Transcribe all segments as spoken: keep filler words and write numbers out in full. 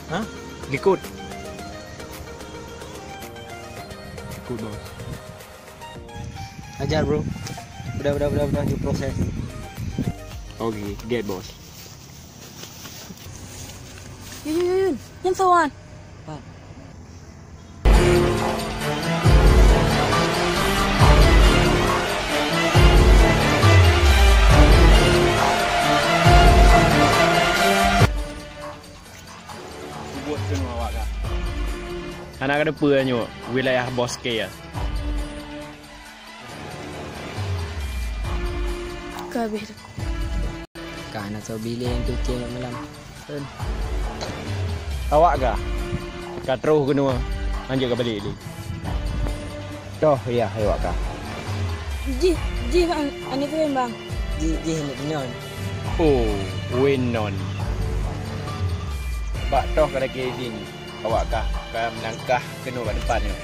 Hah? Likot. Likot, Bos. Ajar, Bro. Udah, udah, udah, udah, you proses. Oke, get, Bos. Yun, yun, yun, yun. Nyan soe nyan? Pat. Ubot keunoe awak kah. Hana ka teupeue nyoe wilayah bos kèe. Ka habéh takue. Ka na soe bileng keu kèe malam. Awak kah ka troh keunoe, hanjeuet ka balek lé. Toh, ya, hai wak kah. Jih, jih, Bang. Aneuk Tuhan, Bang. Jih, jih, aneuk Tuhan. Oh, Wenon. Bak toh ka lagèe izin, awak kah ka meulangkah keunoe bak teumpat nyoe.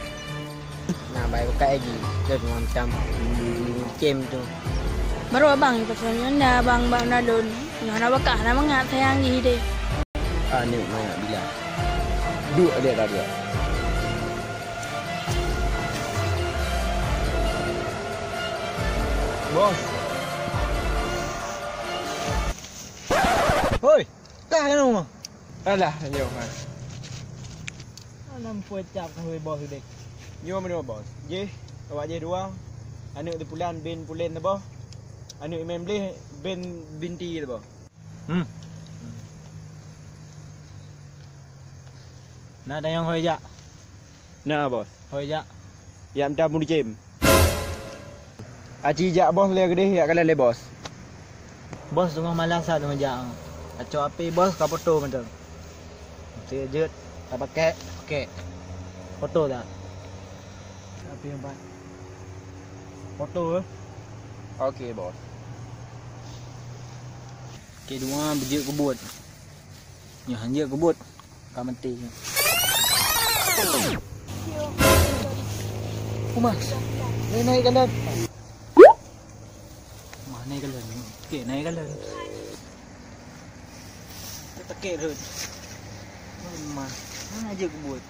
Nah, baik buka lagi. Terus macam, hmm, kem tu. Baru abang yang pasal nyonya, abang, bang Nadun. Nyonya bakah, nama ngak sayang jih deh. Aneuk manyak bila. Duek dia dah dia. Bos. Hoi, kah keunoe? Alah, nyoe, ha. Anang peucap kah, weh, bos udeh. Nyoe meunyoe, bos. Jih, awak jih dua. Aneuk Teupulan bin Pulen teuboh. Aneuk Imam Bleh bin Binti teuboh. Hmm. Na tanyong hôi jak. Na, bos. Hôi jak. Yak mita meucem. Aci jak bos lé keudeh yak kalon lé bos. Bos teungoh malas that teungoh jak. Acok api bos ka foto mantong. Mesti jeuet, tapakèk, pakèk. Foto tak? Api empat. Foto, eh? Oke, bos. Oke, dua beujeuet keu buet. Nyoe han jeuet keu buet. Ka maté nyoe. Uma, naik, naik kalon. Uma, naik kalon. Oke, naik kalon. Takut rot. Uma, mana aja keu buet.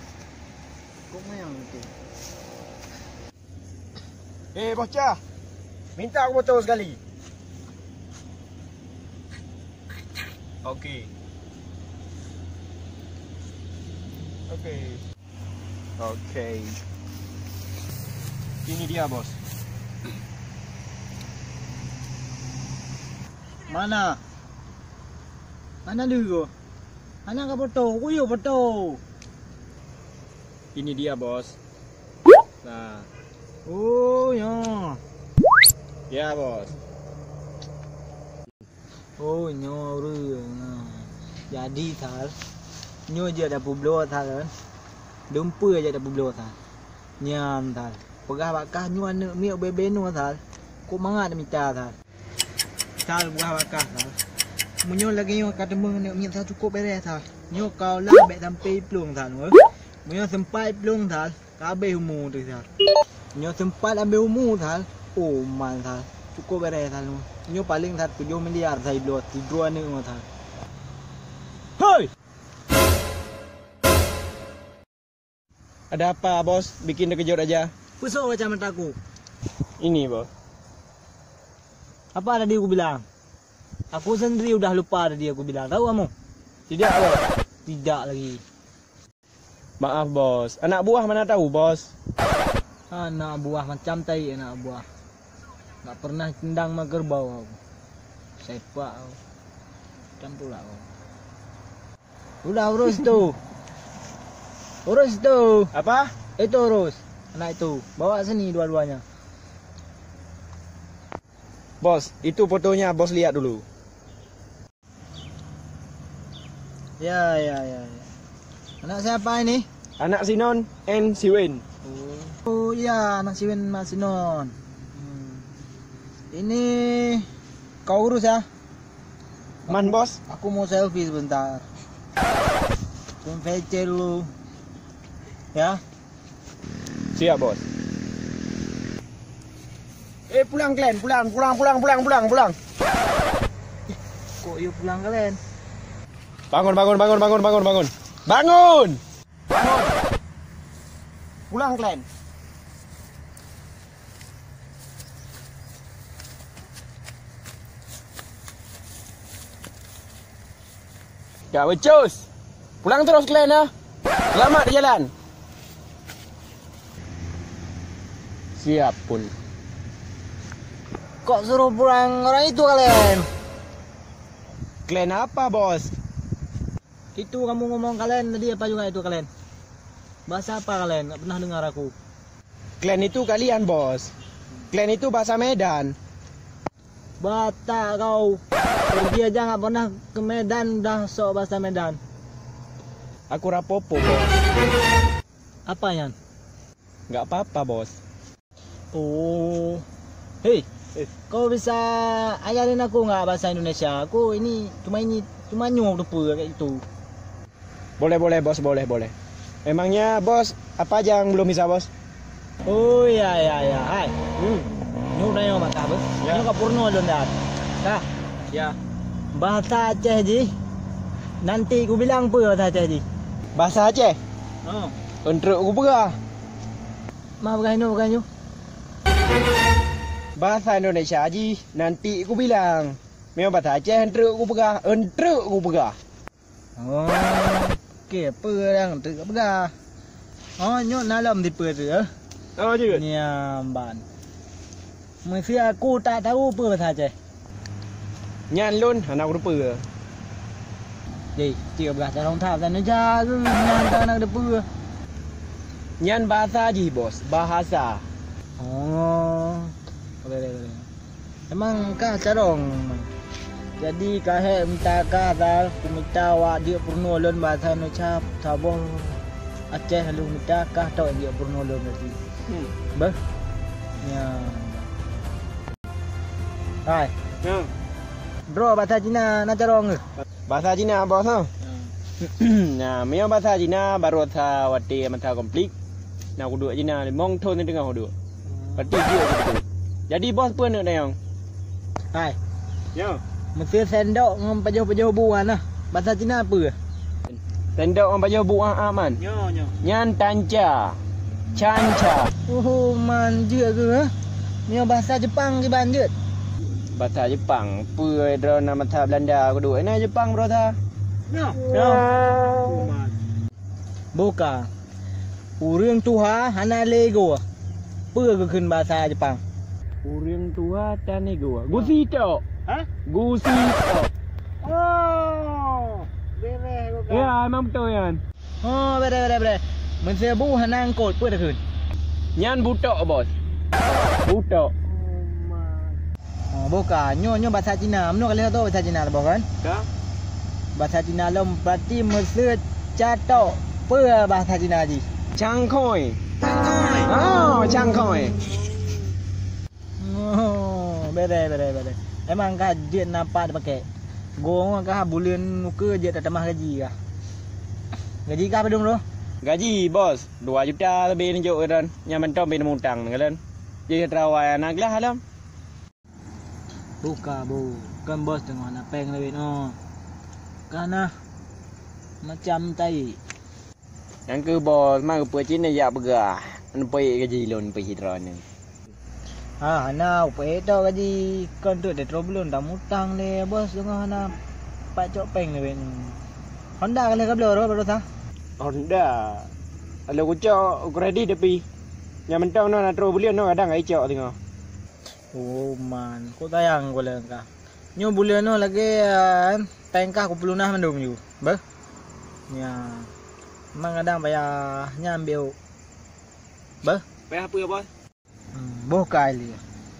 Kok mayang tu? Eh, bocah. Minta aku foto sekali. Oke. Oke. Oke. Ini dia, bos. Mana? Mana dulu? Mana ka foto? Kuyuk foto. Ini dia, bos. Nah. Oh, ya. Ya, bos. Oh, nyoe ureueng. Jadi, Sal, nyoe jeuet tapubloe, Sal, kan? Dumpeue jeuet tapubloe, Sal. Nyan, Sal. Peugah bak kah nyoe aneuk miet ubé-bé nyoe, Sal. Kok mangat mita, Sal. Sal, peugah bak kah, Sal. Meunyoe lagèe nyoe ka teumeung aneuk miet, Sal, cukôp bèrèh, Sal. Nyoe ka ulah bèk sampai iplueng, Sal, nyoe. Meunyoe seumpat iplueng, Sal. Ka habéh umu teuh, Sal. Nyoe seumpat habéh umu, Sal. Oh, man, Sal. Cukôp bèrèh, Sal. Nyoe paleng, Sal, tujoh miliar, Sal, ibloe sidroe aneuk nyoe, Sal. Hei! Ada apa, Bos? Bikin terkejut aja. Peusok kacamata aku. Ini, Bos. Apa tadi aku bilang? Aku sendiri udah lupa tadi aku bilang. Tahu kamu? Tidak, Bos. Tidak lagi. Maaf, Bos. Anak buah mana tahu, Bos? Anak buah macam tai anak buah. Nggak pernah tendang mah kerbau aku. Sepak aku. Macam pula aku. Udah urus tu. Urus tu. Apa? Itu urus. Anak itu. Bawa sini dua-duanya. Bos, itu fotonya Bos lihat dulu. Ya, ya, ya, ya. Anak siapa ini? Anak Sinon and Siwin. Oh, oh ya, anak Siwin, anak Sinon. Hmm. Ini kau urus ya? Man, Bos? Aku mau selfie sebentar. Pun V C dulu. Ya. Siap, Bos. Eh, pulang kalian, pulang, pulang, pulang, pulang, pulang, pulang. Kok yuk pulang kalian? Bangun, bangun, bangun, bangun, bangun, bangun. Bangun! Bangun! Pulang kalian. Gak becus. Pulang terus kalian, ha? Selamat di jalan. Siap pun. Kok suruh pulang orang itu kalian? Kalian apa, Bos? Itu kamu ngomong kalian tadi apa juga itu kalian? Bahasa apa kalian? Nggak pernah dengar aku. Kalian itu kalian, Bos. Kalian itu bahasa Medan. Batak kau. Pergi aja nggak pernah ke Medan dah sok bahasa Medan. Aku rapopo, Bos. Apa, Yan? Nggak apa-apa, Bos. Oh. Hei, Eh. kau bisa ajarin aku nggak bahasa Indonesia? Aku ini cuma ini, cuma nyoe teupeue kayak itu. Boleh, boleh, Bos, boleh, boleh. Emangnya, Bos, apa aja yang belum bisa, Bos? Oh, ya, ya, ya. Hai. Hmm. Nyoe na nyoe mata, Bos. Ya. Nyoe ka purno lôn dah. Dah. Ya. Bahasa Aceh jih, nanti kubilang peue bahasa Aceh jih. Bahasa Aceh? Oh. Entruk kupeugah. Mah peugah inoe, peugah nyoe. Bahasa Indonesia jih nanti kubilang. Meunyoe bahasa Aceh entruk kupeugah, entruk kupeugah. Oh, oke, peue nyang entruk kupeugah. Oh, nyoe na lom tipe tu, eh? Oh, jeuet. Nyan ban. Meusé aku tak tahu peue bahasa Aceh. Nyan lôn hana kuteupeu. Deh, cit peugah carông that dan neuja geuh nyan hana kuteupeu. Nyan bahasa jih, Bos, bahasa. Oh. Boleh, boleh, boleh. Emang kah carông? Jadi ka hék mita kah, Zal, kumita awak jeuet peurunoe lôn bahasa Indonesia saboh Aceh lôn mita kah tok jeuet peurunoe lôn berarti. Hmm. Beuh? Ya. Hai. Ya. Bro, bahasa Cina na carông keuh? Bahasa Cina, Bos, ha? Ya. Nah, meunyoe bahasa Cina baru sa watèe masa konflik. Na kuduek Cina limong thon teungoh kuduek. Berarti jeuet kuduek. Jadi, Bos, peue neuk dayong? Hai. Ya. Meusé sendok ngon pajoh-pajoh bu na. Bahasa Cina peue? Sendok ngon pajoh bu a-a man. Nyo, nyo. Nyan tanca. Canca. Oh, man jeuet keuh, ha? Nyoe bahasa Jepang kiban jeuet. Bahasa Jepang. Peue droe na bahasa Belanda kuduek. Na Jepang, bro, sa. Nyo. Nyo. Oh, man. Boh ka. Ureueng tuha hana lé igoe. Peue geukheun bahasa Jepang? Ureueng tuha tan igoe. Gusi tok. Hah? Gusi tok. Oh, beres, Boh ka. Ya, emang beutôi nyan. Oh, beres, beres, beres. Meusé bu hana eungkôt, peue takheun? Nyan butok, Bos. Butok. Oh, man. Oh, boh ka. Nyoe, nyoe bahasa Cina. Meunoe ka lheueh tatu'oh bahasa Cina, boh kan? Ka. Bahasa Cina lom berarti meusé catok. Peue bahasa Cina jih? Cangkôi. Cangkôi. Oh, cangkôi. Oh, beres, beres, beres. Emang ka jeuet na pat dipakai. Goe ka buleuen ukeue jeuet tatamah gaji kah. Gaji kah padum, Bro? Gaji, Bos, dua juta leubeh neujok keu droen. Nyan mantong pih neumutang keu lôn. Jih teurawai aneuk glah lom. Boh ka, boh. Kan Bos teungoh na péng lawét nyoe. Ka na macam tai. Nyang keuh, Bos, ma geupeu cit neujak peugah, neupeuék gaji lôn pih droeneuh. Ah, hana upeuék tau gaji, kon teuk teutroe buleuen tamutang lé, Bos, teungoh hana pat cok péng lé. Honda ka lheueh kabloe, Bos, sa? Honda. Lôn kucok kredit tapi. Nyang mantong nyoe na troh buleuen nyoe kadang ka icok teungoh. Oh, man. Kok sayang ku lé ka. Nyoe buleuen nyoe lagèe, ah, péng kah kupeulunas mandum ju. Beuh. Nya. Memang kadang payah nyan biôk. Beuh. Payah peue, Bos? Hmm, boh kai lé.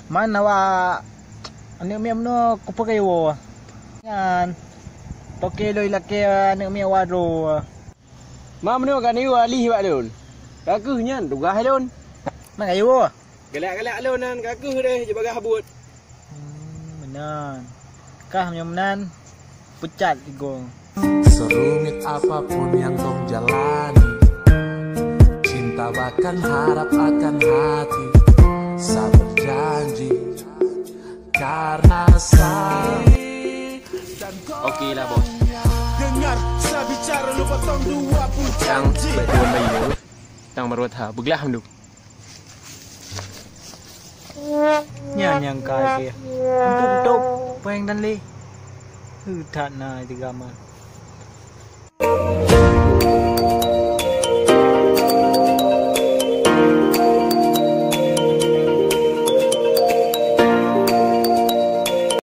Man awak aneuk miet meunoe kupeugah woe. Nyan. Toke lôn lakèe aneuk miet wadroe. Ma meunoe ka neuyue alih bak lôn. Ka keuh nyan tugaih lôn. Man ka yue. Galak-galak lôn nyan ka keuh deh jibagah buet. Hmm, meunan. Kah meunyoe meunan, peucat digong. Serumit apapun yang kau jalani, cinta bahkan harap akan hati, sabar janji karena sayang. Oke lah, Bos. Dengar, saya bicara lu potong dua pun janji. Tang baru tha, beuglah ham du. Nyan nyang ka lagèe. Untuk-untuk, péng dan lé. Heutat na itu gamal.